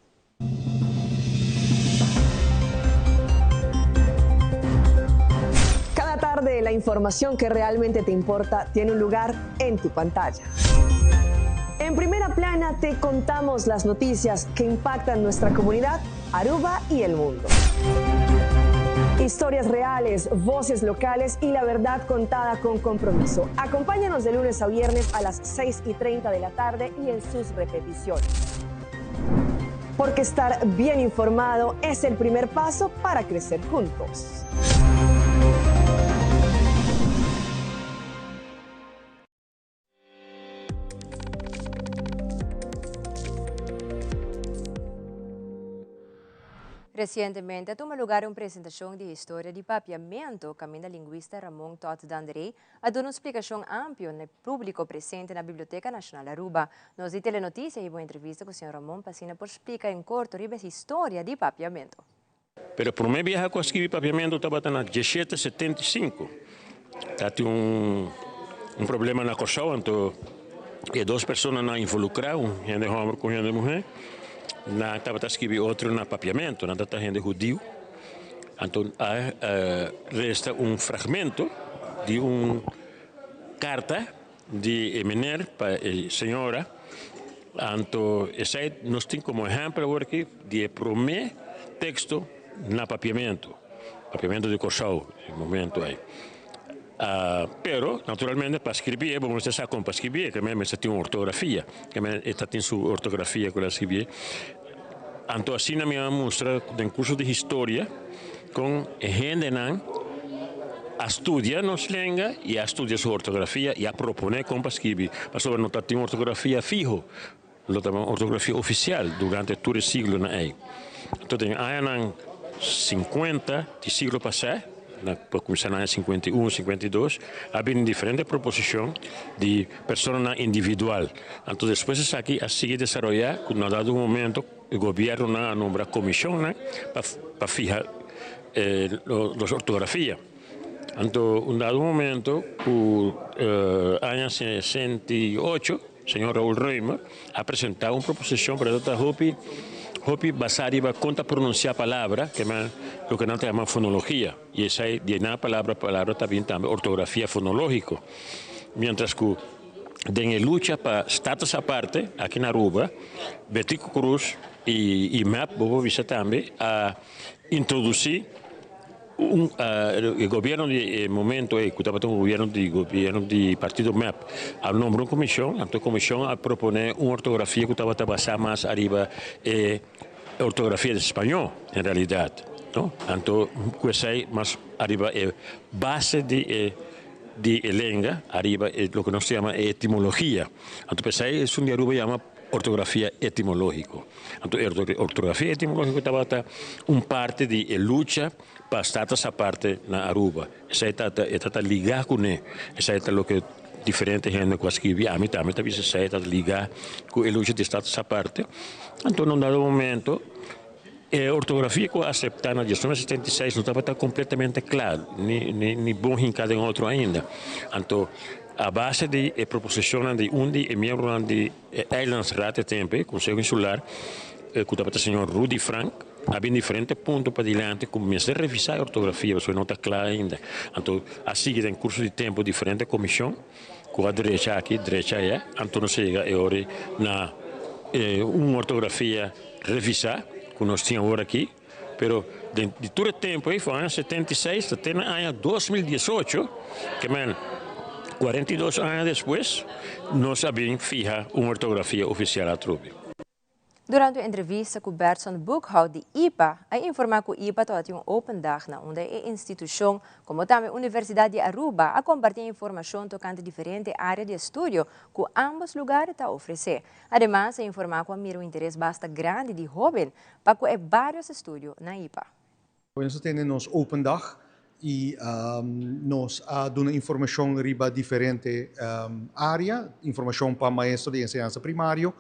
[SPEAKER 15] Cada tarde la información que realmente te importa tiene un lugar en tu pantalla. En primera plana te contamos las noticias que impactan nuestra comunidad, Aruba y el mundo. Historias reales, voces locales y la verdad contada con compromiso. Acompáñanos de lunes a viernes a las 6 y 30 de la tarde y en sus repeticiones. Porque estar bien informado es el primer paso para crecer juntos.
[SPEAKER 3] Recientemente a tuma lugar un presentacion di historia di Papiamento, caminda linguista Ramon Todd Dandré a duna un splicacion amplio na publico presente na Biblioteca Nacional Aruba. Nos di Telenoticia hiba un entrevista cu señor Ramon pa asina por splica en corto riba e historia di Papiamento.
[SPEAKER 19] Pero prome biaha cu a scribi Papiamento tabata na diesshete setenta i sinku. Ta tin un un problema na Kòrsou anto e dos personanan involukrá, un hende hòmber ku un hende muhé, nan tabata skibi otro na papiamentu, nan tabata hende hudiu. Anto a resta un fragmento di un karta di e mener pa e señora, anto esei nos tin komo ehèmpel awor aki di e promé teksto na papiamentu. Papiamentu di Kòrsou e momento ei. Pero, naturalmente, pa skribié bo mester sa kon pa skribié, ke men mester tin un ortografia, ke men e ta tin su ortografia ku el a skribié. Anto asina mi a mustra den kurso di historia kon e hendenan a studia nos lenga i a studia su ortografia i a proponé kon pa skribi, pasobra no ta tin un ortografia fiho, Lo ta un ortografia ofisial durante tur e siglonan ei. Anto den añanan sinkuenta di siglo pasá, na por kuminsá na aña 51, 52, a bini diferente proposishon di personanan individual. Anto despues esaki a sigui desaroyá ku na dado un momento e gobièrnunan a nombra komishonnan pa pa fiha nos ortografia. Anto un dado momento ku aña 68, Señor Raul Römer a presenta un proposicion pero ta hopi hopi basa riba con ta pronuncia palabra ke men loke nan ta yama fonologia y esai di na palabra palabra ta bin tambe ortografia fonologico mientras cu den e lucha pa status aparte aki na Aruba Betico Croes y y mep bo por bisa tambe a introduci Un e gobierno di e momento ei ku tabata un gobierno di gobierno di partido mep a nombra un komishon, anto e komishon a proponé un ortografia ku tabata basá mas ariba e ortografia di spañó en realidat, no? Anto ku esei mas ariba e base di e di e lenga, ariba e loke nos ta yama e etimologia. Anto p'esei esun di Aruba yama Ortografia etimológiko. Anto e ortografia etimológiko tabata un parti di e lucha pa status aparte na Aruba. Esei ta e ta ligá kuné. Esei ta loke diferente hende ku a skibi, ami tambe ta bisa esei ta ligá ku e lucha di status aparte. Anto na un dado momento e ortografia ku a aseptá na diesnuebe 76 no tabata kompletamente kla ni ni bon hinká den otro ainda. Anto A base di e proposishonnan di un di e miembronan di e Eilandsraad e tempu ei, Konseho Insular, ku tabata señor Rudy Frank, a bin diferente punto padilanti ku mester revisá e ortografia pasobra no ta kla ainda. Anto a sigui den kurso di tempu diferente komishon ku a drecha aki, drecha aya, anto nos a yega e ora ei na un ortografia revisá ku nos tin awor aki. Pero den di tur e tempu ei, for aña 76 ta te na aña 2018, ke men 42 aña despues, nos a bin fiha un ortografia ofisial atrobe.
[SPEAKER 3] Durante un entrevista cu Bertson Boekhoudt di ipa, a informa cu ipa tabatin un open dag na unda e institucion, como tambe Universidad di Aruba, a comparti informacion tocante diferente area di estudio cu ambos lugar ta ofrece. Ademas, a informa cu a mira un interes basta grandi di hoben Pa ku e varios estudio na ipa.
[SPEAKER 20] Nos a tene nos open dag y nos a duna informacion riba diferente area, informacion pa maestro di enseñansa primario,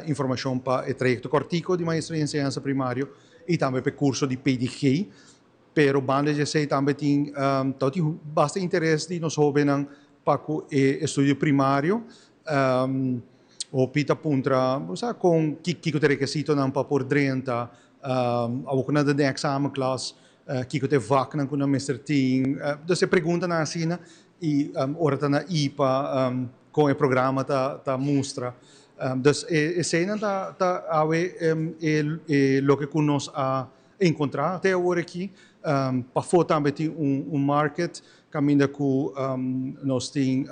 [SPEAKER 20] informacion pa e trayecto cortico di maestro di enseñansa primario y tambe pa e curso di PDG. Pero banda di esey tambe tin tin basta interes di nos hobennan pa cu e estudio primario. Hopi ta puntra, bo sa con kico ta e requisitonan pa por drenta, awor cu nan ta den examenklas, kico ta e vaknan cu nan mester tin. Dus e preguntanan asina y ora ta na ipa con e programa ta mustra. Dus eseynan ta awe e loke cu nos a encontra te awor aki. Pafó tambe tin un market caminda cu nos tin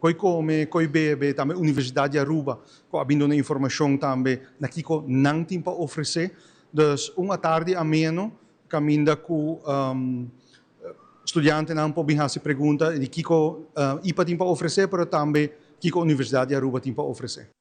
[SPEAKER 20] coy come, coy bebe, tambe Universidad di Aruba cu a bin duna informacion tambe na kico nan tin pa ofrece. Dus un atardi ameno caminda cu studiantenan por bin haci pregunta di kico ipa tin pa ofrece pero tambe kico Universidad di Aruba tin pa ofrece.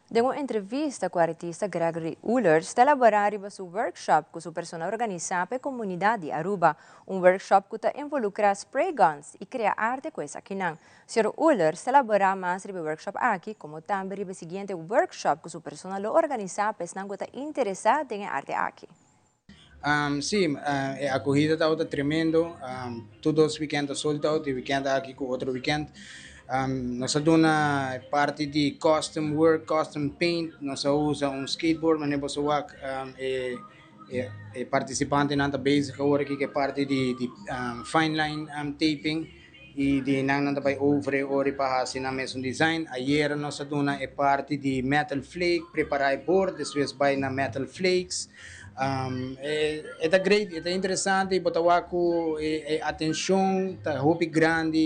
[SPEAKER 3] Den un entrevista ku artista Gregory Oelers ta elaborá riba su workshop ku su persona organisá pa e komunidat di Aruba, un workshop ku ta involukrá spray guns i krea arte ku esakinan. Señor Oelers ta elaborá mas riba e workshop aki komo tambe riba e siguiente workshop ku su persona lo organisá pa esnan ku ta interesá den e arte aki.
[SPEAKER 21] Sí, e akohida tabata tremendo. Tur dos wikènt a sold out, e wikènt aki ku otro wikènt. Nos a duna e parti di custom work, custom paint. Nos a usa un skateboard manera boso wak e e partisipantenan ta bezig awor aki ku e parti di fine line taping i di nan nan ta bai over e ora pa hasi nan mesun design. Ayera nos a duna e parti di metal flake, prepará e bord, despues bai na metal flakes. E ta great, e ta interesante i bo ta wak ku e atenshon ta hopi grandi,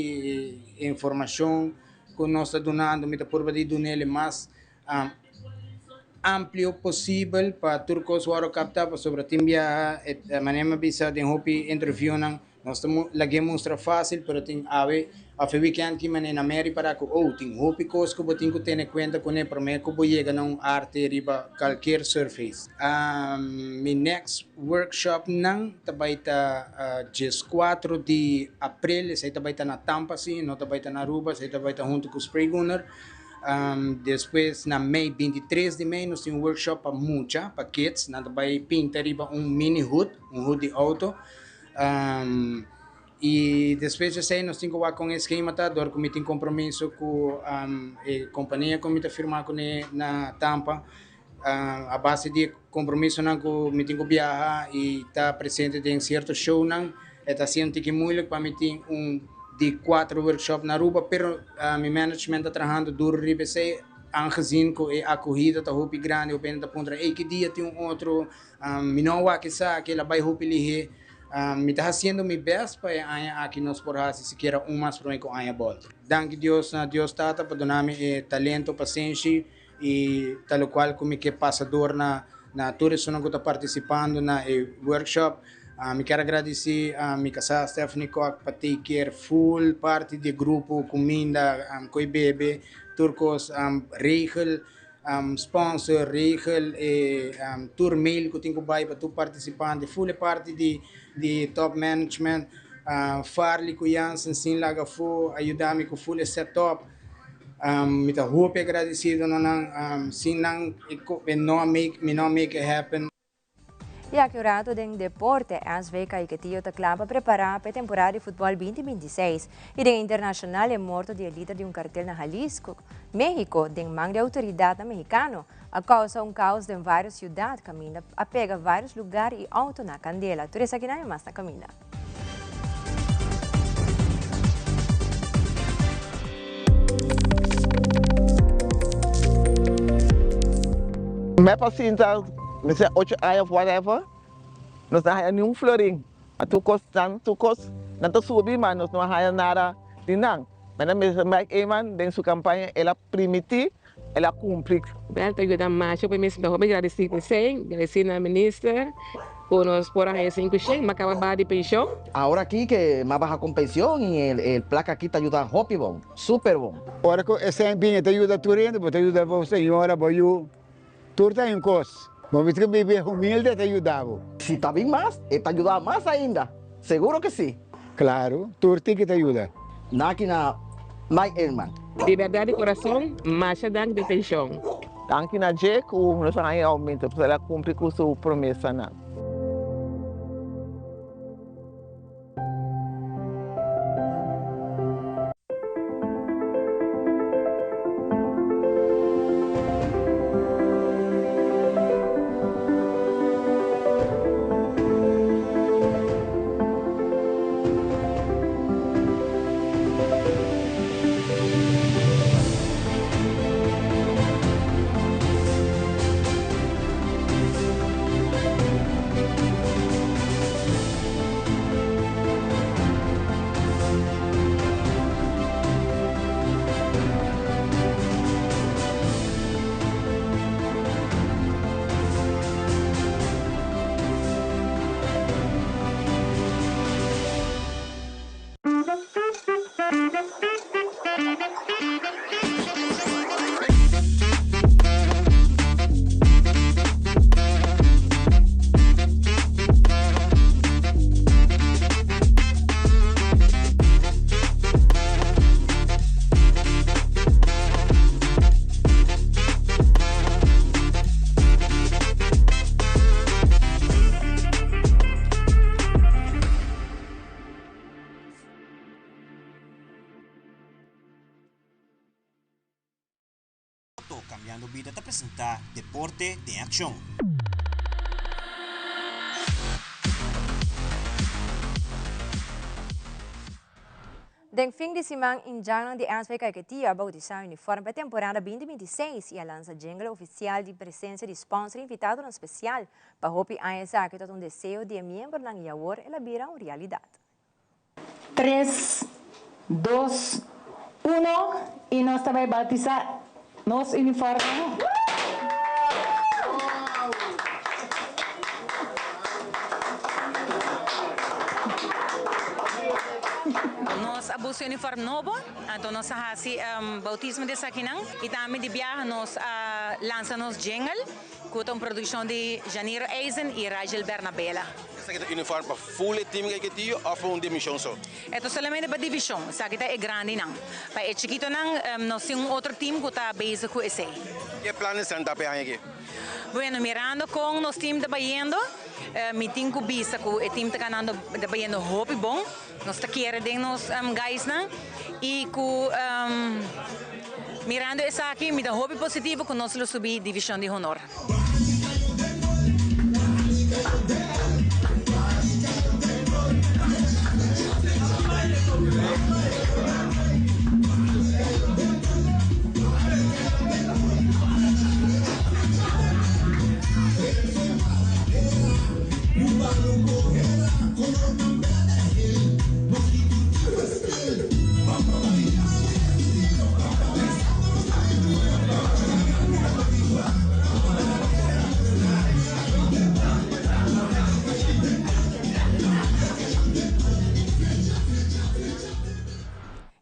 [SPEAKER 21] e informashon ku nos ta dunando mi ta purba di dun'el e mas amplio posibel pa tur kos wòrdu kaptá pasobra tin biaha e manera mi a bisa den hopi interviewnan nos ta lag'é mustra fásil pero tin awe òf e wikènt ki manera na meri para ku oh tin hopi kos ku bo tin ku tene kuenta kuné promé ku bo yega na un arte riba kalker surface. Mi next workshopnan ta bai ta dieskuatro di aprel esei ta bai ta na Tampa si no ta bai ta na Aruba esei ta bai ta huntu ku Spraygunner. Despues na mei, 23 di mei, nos tin un workshop pa mucha, pa kids. Nan ta bai pinta riba un mini hood, un hood di auto. I despues di esei nos tin ku wak kon e skema ta, dor ku mi tin kompromiso ku e kompania ku mi ta firma kuné na Tampa. A base di e kompromisonan ku mi tin ku biaha i ta presente den sierto shownan, e ta hasi un tiki moeilijk pa mi tin un di kuater workshop na Aruba, pero mi management ta trahando duro riba esei, aangezien ku e akohida ta hopi grandi, hopi hende ta puntra, ey ki dia tin un otro, mi no a wak esaki, el a bai hopi lihé. Mi ta hasiendo mi best pa e aña aki nos por hasi sikiera un mas promé ku aña bolta. Danki Dios na Dios Tata pa duna mi e talento, pasenshi i ta lokual ku mi ke pasa dor na na tur esunnan ku ta partisipando na e workshop. Mi kier a gradisí mi kasá Stephanie Kok pa take care full parti di e grupo, kuminda, koi bebe, tur kos, regel, sponsor, regel e tur mail ku tin ku bai pa tur partisipante, full e parti di di top management, Farley ku Jansen sin laga afó a yuda mi ku full e setup. Mi ta hopi agradecido na nan, sin nan e no a make, mi no a make it happen.
[SPEAKER 3] Y aki un rato den deporte, SV Caiquetio ta cla pa prepara pa e temporada di futbol 2026. Y den internacional e morto di e lider di un cartel na Jalisco, Mexico, den man di autoridadnan Mexicano, a causa un caos den varios ciudad caminda a pega varios lugar y auto na candela. Tur esakinan y mas na caminda.
[SPEAKER 22] Mep a sinta mester ocho aña of whatever, nos no a haya ni un florin. A tur cos nan tur cos nan ta subi ma nos no a haya nada di nan. Menda Mister Mike Eman den su campaña el a primiti, el a cumpli.
[SPEAKER 23] Bel ta yuda masha pa mi ta hopi gradeci cu esey, gradeci na minister cu nos por a haya 500, mi a caba baha di pension.
[SPEAKER 24] Ahora aki ke mi a baha con pension y el placa aki ta yuda hopi bon, super bon.
[SPEAKER 25] Ora cu esey bini ta yuda tur hende, bo ta yuda bo señora, bo yu, tur ta un cos. Bo mester cu bibi humilde ta yuda bo.
[SPEAKER 24] Si ta bin mas, e ta yuda mas ainda, seguro que si.
[SPEAKER 25] Claro, tur tin ki ta yuda.
[SPEAKER 24] Naki na Mike Eman.
[SPEAKER 23] Di berdad di corazon, masha danki di atencion.
[SPEAKER 22] Danki na dje ku nos a haña e oumento, pasobra el a kumpli ku su promesanan.
[SPEAKER 1] Cambiando Bida ta presenta Deporte den Accion.
[SPEAKER 3] Den fin di siman indjannan di SV Caiquetio a bautisa uniform pa e temporada 2026 y a lansa jingle oficial di presencia di sponsor y invitadonan special. Pa hopi aña esaki ta un deseo di e miembronan y awor el a bira un realidad.
[SPEAKER 2] Tres, dos, uno y nos ta bay bautisa nos uniforme.
[SPEAKER 6] Nos a busca uniform nobo, anto nos a haci bautismo di esakinan y tambe di biaha nos a lansa nos jingle. Ku ta un produkshon di Janiro Eisen i Rigel Bernabela.
[SPEAKER 7] Esaki ta uniform pa full e team Caiquetio of pa un dimishon so?
[SPEAKER 6] E ta solamente pa divishon. Esaki ta e grandinan. Pa e chikitonan nos tin un otro team ku ta bezig ku esei.
[SPEAKER 7] Ke planesnan ta pa e aña aki?
[SPEAKER 6] Bueno, mirando kon nos team ta bayendo, mi tin ku bisa ku e team ta ganando, ta bayendo hopi bon. Nos ta kere den nos guysnan y cu mirando esaki mi ta hopi positivo cu nos lo subi division di honor.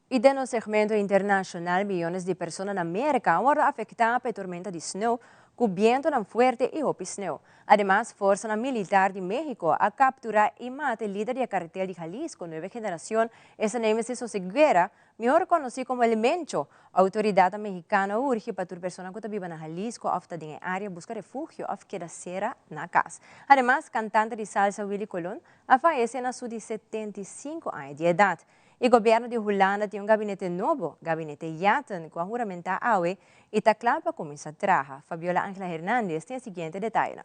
[SPEAKER 3] Y den nos segmento internacional, miyones di persona na Merca a wordo afecta pa e tormenta di sneeuw cu bientonan fuerte y hopi sneeuw. Ademas, forsanan militar di Mexico a captura y mata e lider di e cartel di Jalisco Nueva Generacion, esta Nemesis Oseguera, mihor conoci como El Mencho. Autoridadnan mexicano a urgi pa tur persona cu ta biba na Jalisco of ta den e area busca refugio of keda cera na cas. Ademas, cantante di salsa Willy Colon a fayece na su di 75 aña di edad. E gobierno di Hulanda tin un gabinete nobo, Gabinete Jetten, cu a huramenta awe y ta cla pa cuminsa traha. Fabiola Angela Hernandez tin e siguiente detayenan.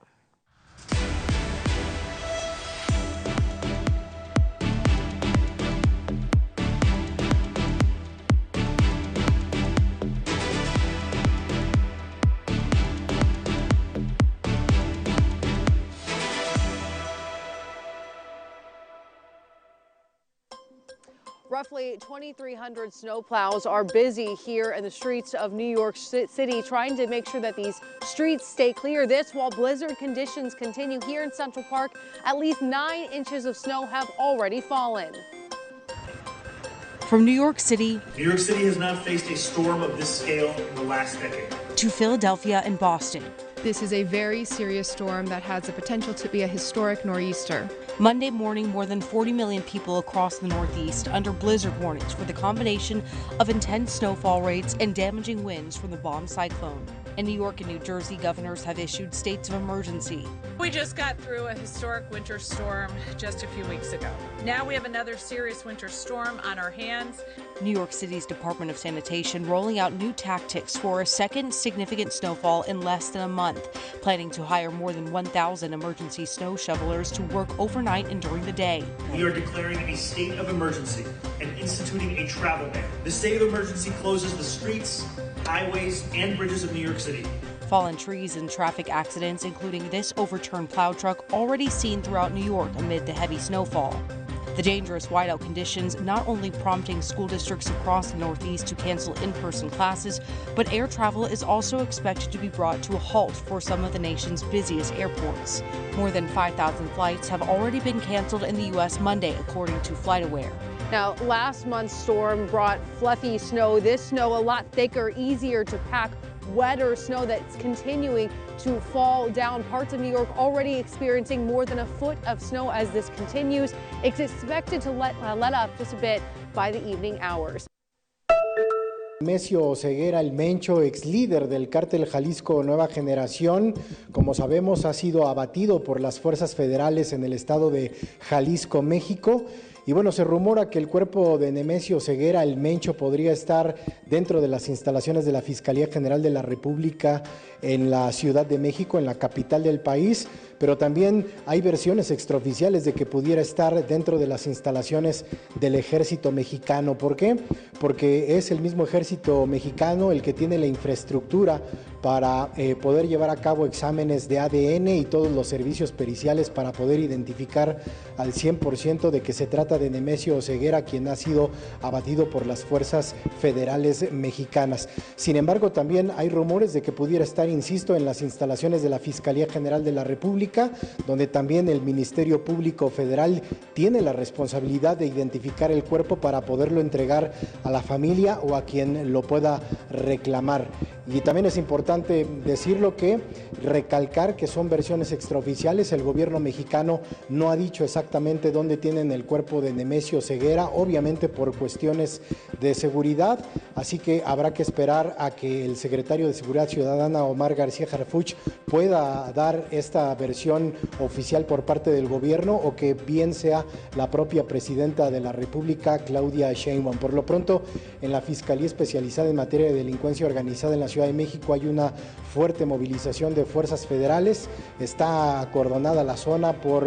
[SPEAKER 8] Roughly 2,300 snowplows are busy here in the streets of New York City trying to make sure that these streets stay clear. This while blizzard conditions continue here in Central Park. At least nine inches of snow have already fallen.
[SPEAKER 26] From New York City,
[SPEAKER 27] New York City has not faced a storm of this scale in the last decade.
[SPEAKER 26] To Philadelphia and Boston.
[SPEAKER 28] This is a very serious storm that has the potential to be a historic nor'easter.
[SPEAKER 26] Monday morning, more than 40 million people across the Northeast under blizzard warnings for the combination of intense snowfall rates and damaging winds from the bomb cyclone. In New York and New Jersey, governors have issued states of emergency.
[SPEAKER 29] We just got through a historic winter storm just a few weeks ago. Now we have another serious winter storm on our hands.
[SPEAKER 26] New York City's Department of Sanitation rolling out new tactics for a second significant snowfall in less than a month, planning to hire more than 1,000 emergency snow shovelers to work overnight and during the day.
[SPEAKER 27] We are declaring a state of emergency and instituting a travel ban. The state of emergency closes the streets, highways, and bridges of New York City.
[SPEAKER 26] Fallen trees and traffic accidents, including this overturned plow truck already seen throughout New York amid the heavy snowfall. The dangerous whiteout conditions not only prompting school districts across the Northeast to cancel in person classes, but air travel is also expected to be brought to a halt for some of the nation's busiest airports. More than 5,000 flights have already been canceled in the U.S. Monday, according to FlightAware.
[SPEAKER 8] Now, last month's storm brought fluffy snow. This snow a lot thicker, easier to pack wetter snow that's continuing to fall down. Parts of New York already experiencing more than a foot of snow as this continues. It's expected to let, uh, let up just a bit by the evening hours.
[SPEAKER 30] Mesio Oseguera El Mencho, ex líder del cártel Jalisco Nueva Generación, como sabemos, ha sido abatido por las fuerzas federales en el estado de Jalisco, México. Y bueno, se rumora que el cuerpo de Nemesio Oseguera, el Mencho, podría estar dentro de las instalaciones de la Fiscalía General de la República en la Ciudad de México, en la capital del país, pero también hay versiones extraoficiales de que pudiera estar dentro de las instalaciones del ejército mexicano. ¿Por qué? Porque es el mismo ejército mexicano el que tiene la infraestructura para poder llevar a cabo exámenes de ADN y todos los servicios periciales para poder identificar al 100% de que se trata de Nemesio Oseguera, quien ha sido abatido por las fuerzas federales mexicanas. Sin embargo, también hay rumores de que pudiera estar, insisto, en las instalaciones de la Fiscalía General de la República, donde también el Ministerio Público Federal tiene la responsabilidad de identificar el cuerpo para poderlo entregar a la familia o a quien lo pueda reclamar. Y también es importante decirlo que recalcar que son versiones extraoficiales. El gobierno mexicano no ha dicho exactamente dónde tienen el cuerpo de Nemesio Oseguera, obviamente por cuestiones de seguridad, así que habrá que esperar a que el secretario de Seguridad Ciudadana, Omar García Harfuch, pueda dar esta versión oficial por parte del gobierno o que bien sea la propia presidenta de la República, Claudia Sheinbaum. Por lo pronto, en la Fiscalía Especializada en Materia de Delincuencia Organizada en la Ciudad de México hay una fuerte movilización de fuerzas federales. Está acordonada la zona por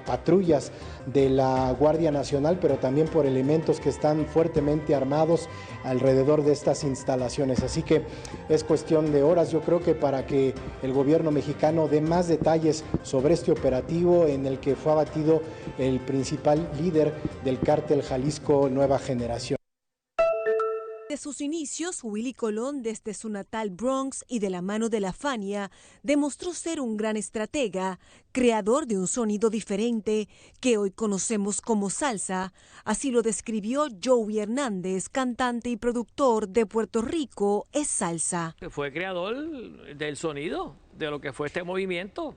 [SPEAKER 30] patrullas de la Guardia Nacional, pero también por elementos que están fuertemente armados alrededor de estas instalaciones. Así que es cuestión de horas, yo creo que para que el gobierno mexicano dé más detalles sobre este operativo en el que fue abatido el principal líder del cártel Jalisco Nueva Generación.
[SPEAKER 4] De sus inicios, Willie Colón, desde su natal Bronx y de la mano de la Fania, demostró ser un gran estratega, creador de un sonido diferente que hoy conocemos como salsa. Así lo describió Joey Hernández, cantante y productor de Puerto Rico, es salsa.
[SPEAKER 5] Fue creador del sonido, de lo que fue este movimiento.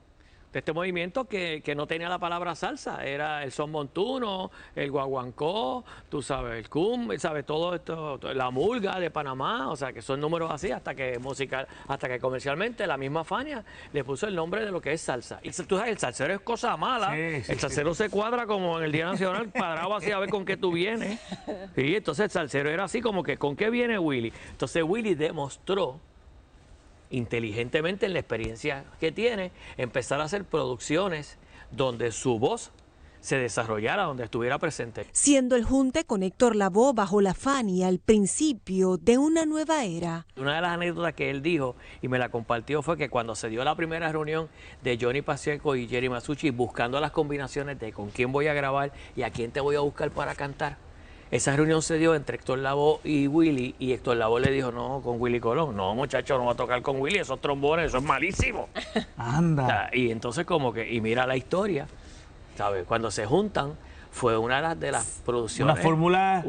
[SPEAKER 5] De este movimiento que no tenía la palabra salsa, era el son montuno, el guaguancó, tú sabes, el cum, sabes, todo esto, la murga de Panamá, o sea, que son números así hasta que musical, hasta que comercialmente la misma Fania le puso el nombre de lo que es salsa. Y tú sabes, el salsero es cosa mala, sí, sí, el salsero sí se cuadra como en el Día Nacional, cuadrado así a ver con qué tú vienes. Y entonces el salsero era así como que, ¿con qué viene Willie? Entonces Willie demostró inteligentemente en la experiencia que tiene, empezar a hacer producciones donde su voz se desarrollara, donde estuviera presente.
[SPEAKER 4] Siendo el junte con Héctor Lavoe bajo la Fania al principio de una nueva era.
[SPEAKER 5] Una de las anécdotas que él dijo y me la compartió fue que cuando se dio la primera reunión de Johnny Pacheco y Jerry Masucci buscando las combinaciones de con quién voy a grabar y a quién te voy a buscar para cantar, esa reunión se dio entre Héctor Lavoe y Willie, y Héctor Lavoe le dijo, no, con Willie Colón. No, muchacho, no va a tocar con Willie, esos trombones, eso es malísimo.
[SPEAKER 9] Anda.
[SPEAKER 5] O sea, y entonces como que, y mira la historia, ¿sabes? Cuando se juntan, fue una de las producciones.
[SPEAKER 9] Una
[SPEAKER 5] fórmula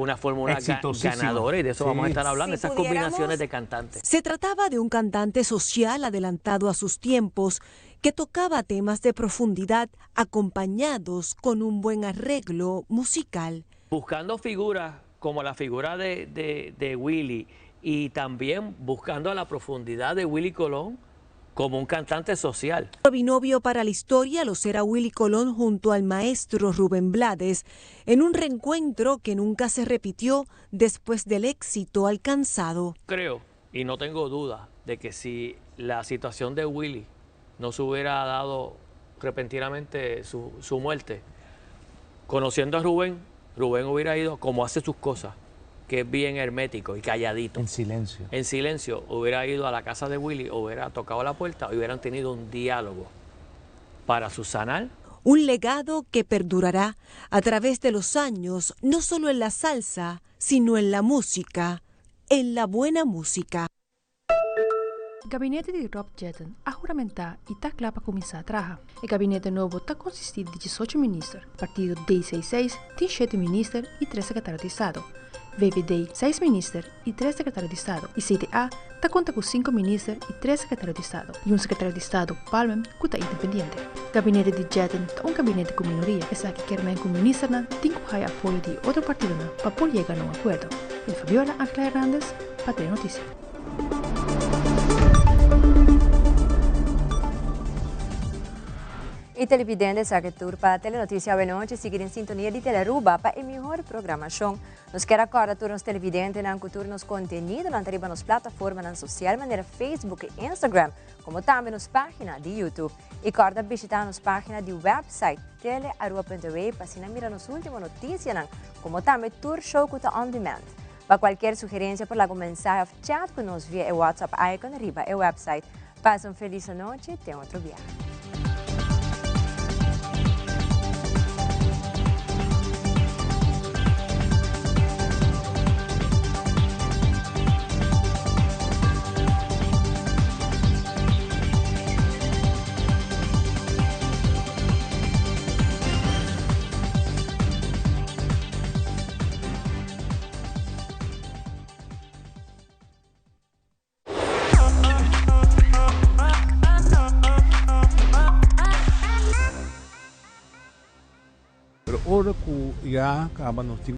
[SPEAKER 5] ganadora, y de eso sí vamos a estar hablando, si esas combinaciones de cantantes.
[SPEAKER 4] Se trataba de un cantante social adelantado a sus tiempos, que tocaba temas de profundidad acompañados con un buen arreglo musical.
[SPEAKER 5] Buscando figuras como la figura de Willie y también buscando a la profundidad de Willie Colón como un cantante social.
[SPEAKER 4] Binomio para la historia lo será Willie Colón junto al maestro Rubén Blades en un reencuentro que nunca se repitió después del éxito alcanzado.
[SPEAKER 5] Creo y no tengo duda de que si la situación de Willie no se hubiera dado repentinamente su muerte, conociendo a Rubén, Rubén hubiera ido como hace sus cosas, que es bien hermético y calladito.
[SPEAKER 9] En silencio.
[SPEAKER 5] En silencio, hubiera ido a la casa de Willie, hubiera tocado la puerta y hubieran tenido un diálogo para subsanar.
[SPEAKER 4] Un legado que perdurará a través de los años, no solo en la salsa, sino en la música, en la buena música.
[SPEAKER 10] Gabinete di Rob Jetten a huramenta y ta cla pa cuminsa traha. E gabinete nobo ta consisti di 18 minister. Partido D66 tin 7 minister y 3 secretario di Estado. VVD 6 minister y 3 secretario di Estado. Y CDA ta conta cu 5 minister y 3 secretario di Estado. Y un secretario di Estado, Palmen, cu ta independiente. Gabinete di Jetten ta un gabinete cu minoria. Esaki kiermen cu ministernan tin cu haya apoyo di otro partidonan pa por yega na un acuerdo. El Fabiola Angela Hernandez, pa Telenoticia.
[SPEAKER 3] Y televidente esaki tur pa Telenoticia awe nochi, sigui den sintonia di Telearuba pa e mihor programacion. Nos kier a corda tur nos televidentenan cu tur nos contenidonan ta riba nos plataformanan social manera Facebook y Instagram, como tambe nos pagina di YouTube. Y corda bishita nos pagina di website telearuba.aw pa asina mira nos ultimo noticianan, como tambe tur show cu ta on demand. Pa cualkier sugerencia por laga un mensahe of chat cu nos via e WhatsApp icon riba e website. Pasa un feliz anochi, te otro biaha.
[SPEAKER 9] Pero ora cu ya caba nos tin.